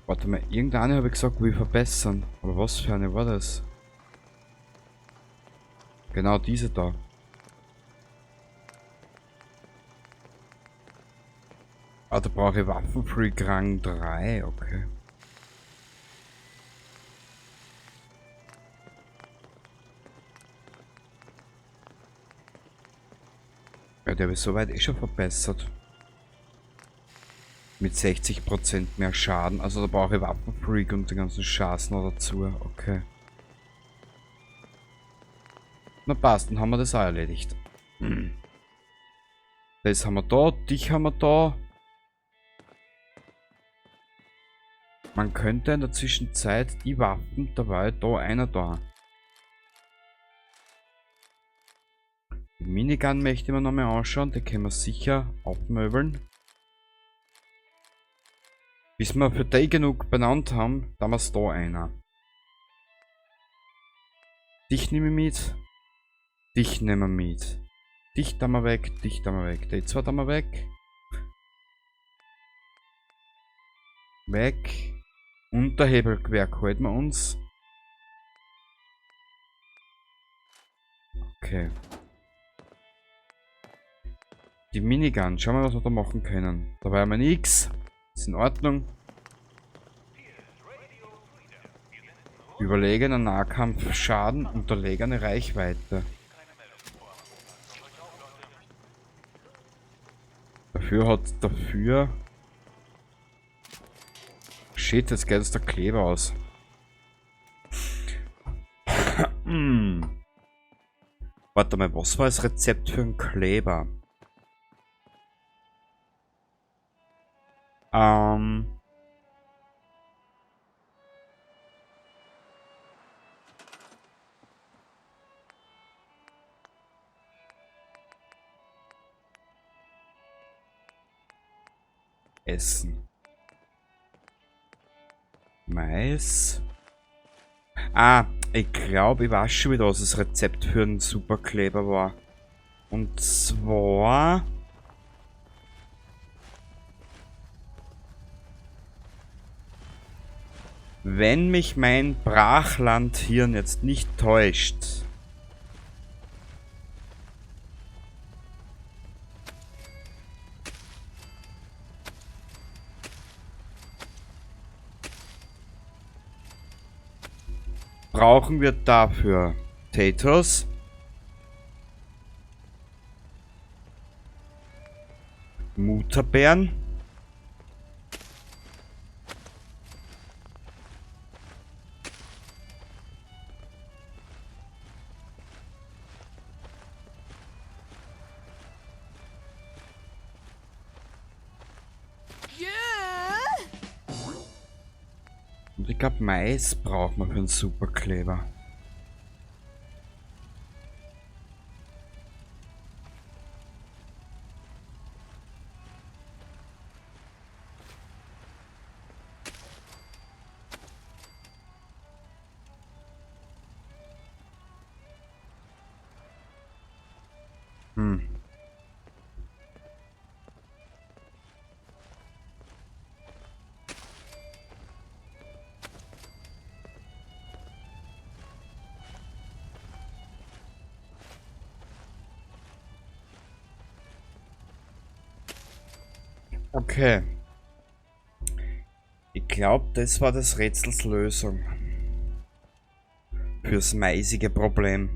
Warte mal, irgendeine habe ich gesagt, will ich verbessern. Aber was für eine war das? Genau diese da. Ah, da brauche ich Waffenfreak Rang 3, okay. Ja, der ist soweit eh schon verbessert. Mit 60% mehr Schaden. Also da brauche ich Waffenfreak und den ganzen Schaß noch dazu. Okay. Na passt, dann haben wir das auch erledigt. Das haben wir da, dich haben wir da. Man könnte in der Zwischenzeit die Waffen dabei da einer da. Die Minigun möchte ich mir noch mal anschauen, die können wir sicher aufmöbeln. Bis wir für die genug benannt haben, dann war's da einer. Dich nehme ich mit. Dich nehmen wir mit. Dich da mal weg, dich da mal weg. Die zwei da mal weg. Weg. Unterhebelgewehr halten wir uns. Okay. Die Minigun. Schauen wir mal, was wir da machen können. Da war ja mal nix. Ist in Ordnung. Überlegener Nahkampfschaden, unterlegene Reichweite. Dafür hat dafür. Shit, jetzt geht uns der Kleber aus. Warte mal, was war das Rezept für einen Kleber? Essen. Mais. Ah, ich glaube, ich weiß schon wieder, was das Rezept für einen Superkleber war. Und zwar... Wenn mich mein Brachlandhirn jetzt nicht täuscht, brauchen wir dafür Potatoes, Mutterbeeren, Und ich glaube, Mais braucht man für einen Superkleber. Okay. Ich glaube, das war des Rätsels Lösung. Fürs maisige Problem.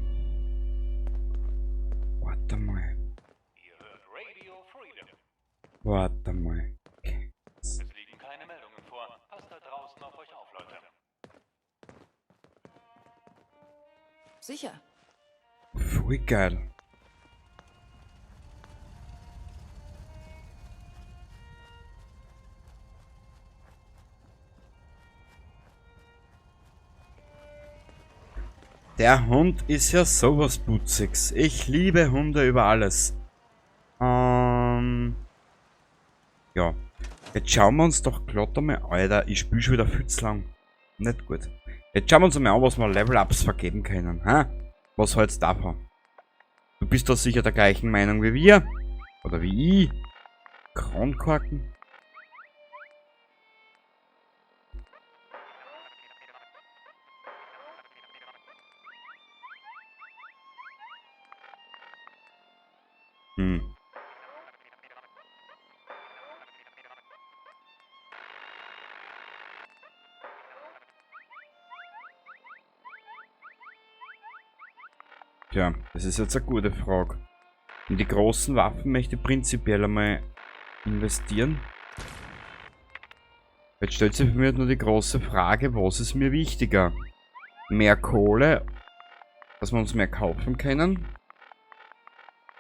Warte mal. Warte mal. Okay. Es liegen keine Meldungen vor. Passt da draußen auf euch auf, Leute. Sicher. Voll geil. Der Hund ist ja sowas Putziges. Ich liebe Hunde über alles. Ja. Jetzt schauen wir uns doch glatt einmal. Alter, ich spiele schon wieder viel zu lang. Nicht gut. Jetzt schauen wir uns einmal an, was wir Level-Ups vergeben können. Hä? Was hältst du davon? Du bist doch sicher der gleichen Meinung wie wir. Oder wie ich. Kronkorken. Tja, das ist jetzt eine gute Frage. In die großen Waffen möchte ich prinzipiell einmal investieren. Jetzt stellt sich für mich nur die große Frage, was ist mir wichtiger? Mehr Kohle, dass wir uns mehr kaufen können?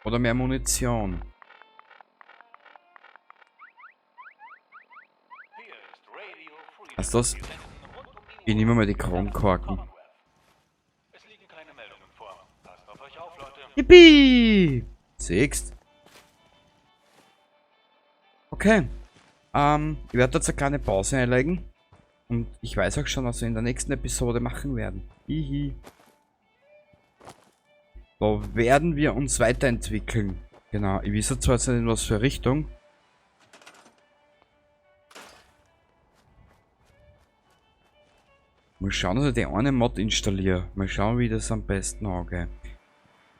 Oder mehr Munition? Was ist das? Ich nehme mal die Kronkorken. Yippie! Siehst? Okay. Ich werde jetzt eine kleine Pause einlegen. Und ich weiß auch schon, was wir in der nächsten Episode machen werden. Hihi. Da werden wir uns weiterentwickeln. Genau, ich weiß zwar jetzt nicht in was für Richtung. Mal schauen, dass ich die eine Mod installiere. Mal schauen, wie das am besten angeht.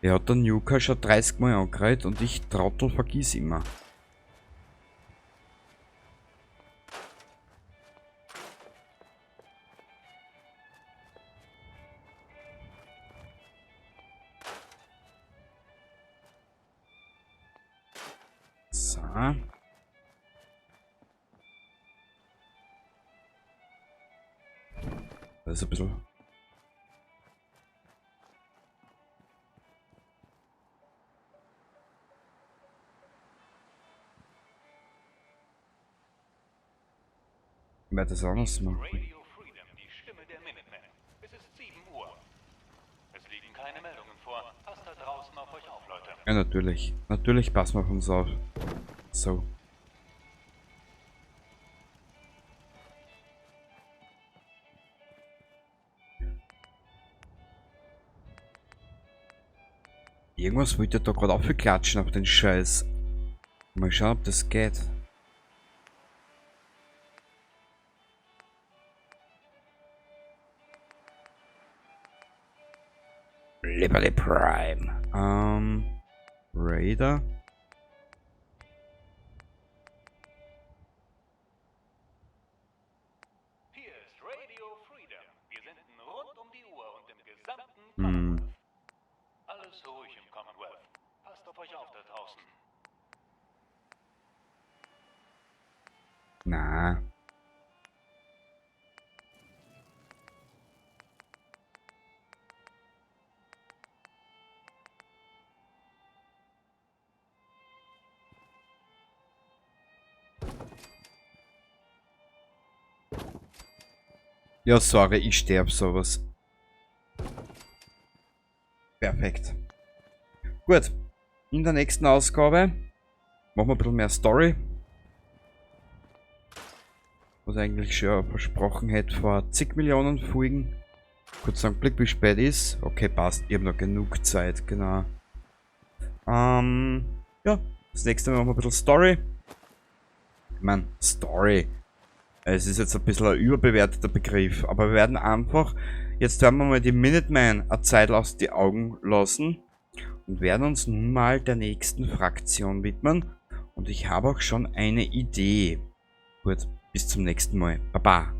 Der hat der Nuka schon 30 Mal angeredet und ich Trottel vergiss immer. So. Das ist ein bisschen... Ich werde das anders machen. Radio Freedom, die Stimme der Minutemen. Es ist 7 Uhr. Es liegen keine Meldungen vor. Passt da draußen auf euch auf, Leute. Ja, natürlich. Natürlich passen wir auf uns auf. So. Irgendwas wollte da gerade aufklatschen auf den Scheiß. Mal schauen, ob das geht. Liberty Prime. Raider. Hier ist Radio Freedom. Wir senden rund um die Uhr und im gesamten Commonwealth. Alles ruhig im Commonwealth. Passt auf euch auf da draußen. Na. Ja, sorry, ich sterbe sowas. Perfekt. Gut. In der nächsten Ausgabe machen wir ein bisschen mehr Story. Was ich eigentlich schon versprochen hätte vor zig Millionen Folgen. Kurz einen Blick, wie spät ist. Okay, passt. Ich habe noch genug Zeit, genau. Ja, das nächste Mal machen wir ein bisschen Story. Ich meine, Story. Es ist jetzt ein bisschen ein überbewerteter Begriff, aber wir werden einfach, jetzt werden wir mal die Minutemen eine Zeit aus die Augen lassen und werden uns nun mal der nächsten Fraktion widmen. Und ich habe auch schon eine Idee. Gut, bis zum nächsten Mal. Baba.